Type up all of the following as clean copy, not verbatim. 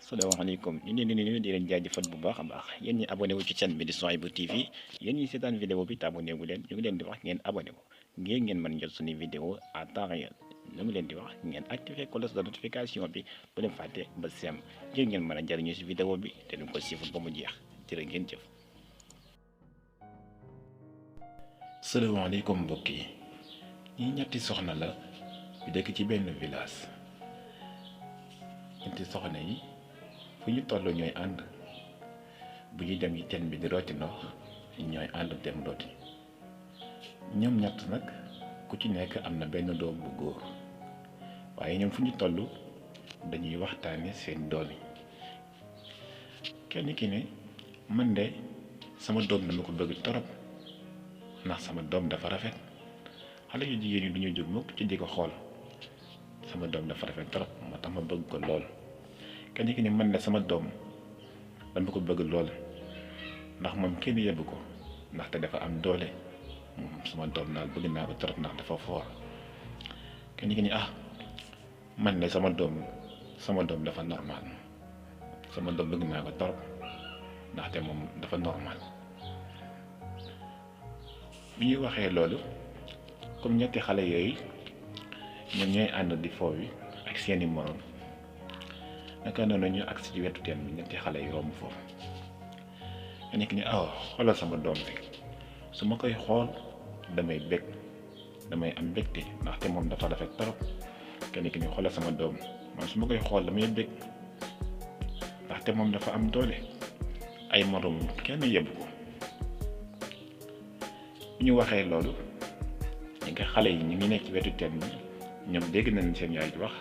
salaamaaleykum ñu ngi leen di nuyu di leen jaajëfal bu baax a baax yéen ñi abonné wu ci chaîne bi di Souhaïbou TV yéen ñi seetaan vidéo bi te abonné wu leen ñu ngi leen di wax ngeen abonné wu ngir ngeen mën jot suñu vidéo à temps réel ñu ngi leen di wax ngeen activé cloche de notification bi bu leen fàtte ba sem ngir ngeen mën a jariñu si vidéo bi te duñ ko siiful ba mu jeex jërë ngeen jëf. salaamaaleykum mbokk yi ñi ñetti soxna la yu dëkk ci benn village ñetti soxna yi fu ñu toll ñooy ànd bu ñuy dem yi teen bi di rooti ndox ñooy ànd dem rooti ñoom ñett nag ku ci nekk am na benn doom bu góor waaye ñoom fu ñu toll dañuy waxtaane seen doom yi kenn ki ne man de sama doom dama ko bëgg torop ndax sama doom dafa rafet xale yu jigéen yi du ñu jóg mukk ci di ko xool sama doom dafa rafet trop moo tax ma bëgg ko lool kenn ki ni man de sama doom dama ko bëgg lool ndax moom kenn yebbu ko ndaxte dafa am doole moom sama doom daal bëgg naa ko trop ndax dafa foor kenn ki ni man de sama doom dafa normal sama doom bëgg naa ko trop ndaxte moom dafa normal. bi ñuy waxee loolu comme ñetti xale yooyu ñoom ñooy ànd di foo wi ak seeni moroom naka noonu ñu agsi ci wetu teen bi ñetti xale yi romb foofu nga nekk ni xoolal sama doom rek su ma koy xool damay bég damay am mbégte ndaxte moom dafa rafet trop kenn ki ni xoolal sama doom man su ma koy xool damay bég ndaxte moom dafa am doole ay moroom kenn yebbu ko. bu ñu waxee loolu ñi nga xale yi ñu ngi nekk ci wetu teen bi ñoom dégg nañ seen yaay di wax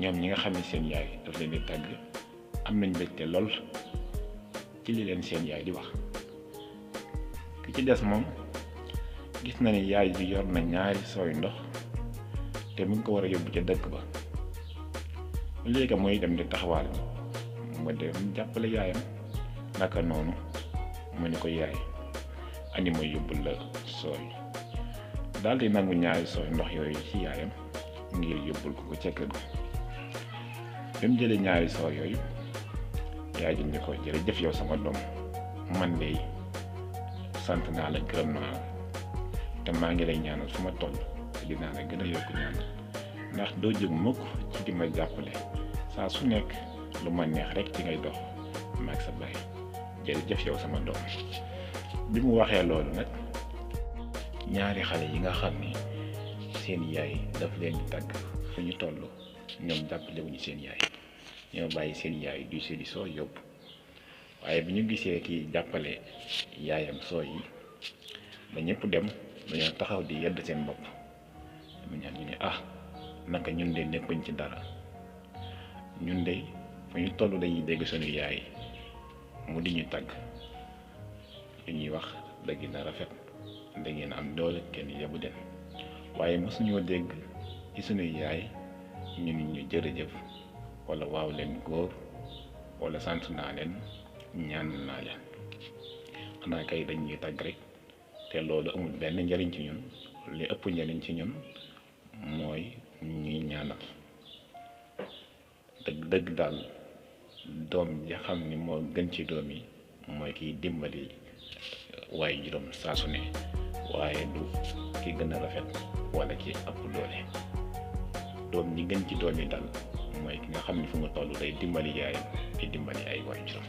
ñoom ñi nga xam ne seen yaay daf leen di tàgg am nañ mbégte lool ci li leen seen yaay di wax ki ci des moom gis na ni yaay ji yor na ñaari sooy ndox te mu ngi ko war a yóbbu ca dëkk ba léegi mooy dem di taxawaal mu dem jàppale yaayam naka noonu mu ne ko yaay ani mooy yóbbul la sooy daal di nangu ñaari sooy ndox yooyu ci yaayam ngir yóbbul ko ca kër ga bi mu jëlee ñaari sooy yooyu yaay ji ni ko jërëjëf yow sama doom man de sant naa la gërëm naa la te maa ngi lay ñaanal fu ma toll te dinaa la gën a yokk ñaanal ndax doo jóg mukk ci di ma jàppale saa su nekk lu ma neex rek ci ngay dox maag sa baay jërëjëf yow sama doom. bi mu waxee loolu nag ñaari xale yi nga xam ni seen yaay daf leen di tàgg fu ñu toll ñoom jàppale wuñu seen yaay ñoo bàyyi seen yaay du seeni soo yóbbu waaye bi ñu gisee kii jàppale yaayam soo yi ba ñëpp dem dañoo taxaw di yedd seen bopp mu ñaan ñu ne naka ñun de nekkuñ ci dara ñun de fu ñu toll dañuy dégg suñu yaay mu di ñu tàgg li ñuy wax da ngeen a rafet da ngeen am doole kenn yebu den waaye mosuñoo dégg ci suñuy yaay ñu ni ñu jërëjëf wala waaw leen góor wala sant naa leen ñaan naa leen xanaa kay dañ ñuy tàgg rek te loolu amul benn njariñ ci ñun li ëpp njariñ ci ñun mooy ñuy ñaanal dëgg daal doom ja xam ni moo gën ci doom yi mooy kiy dimbali waaye juróom saa su ne waaye du ki gën a rafet wala ki ëpp doole doom ñi gën ci doom yi daal mooy ki nga xam ne fu nga toll day dimbali yaayam di dimbali ay waay juróom.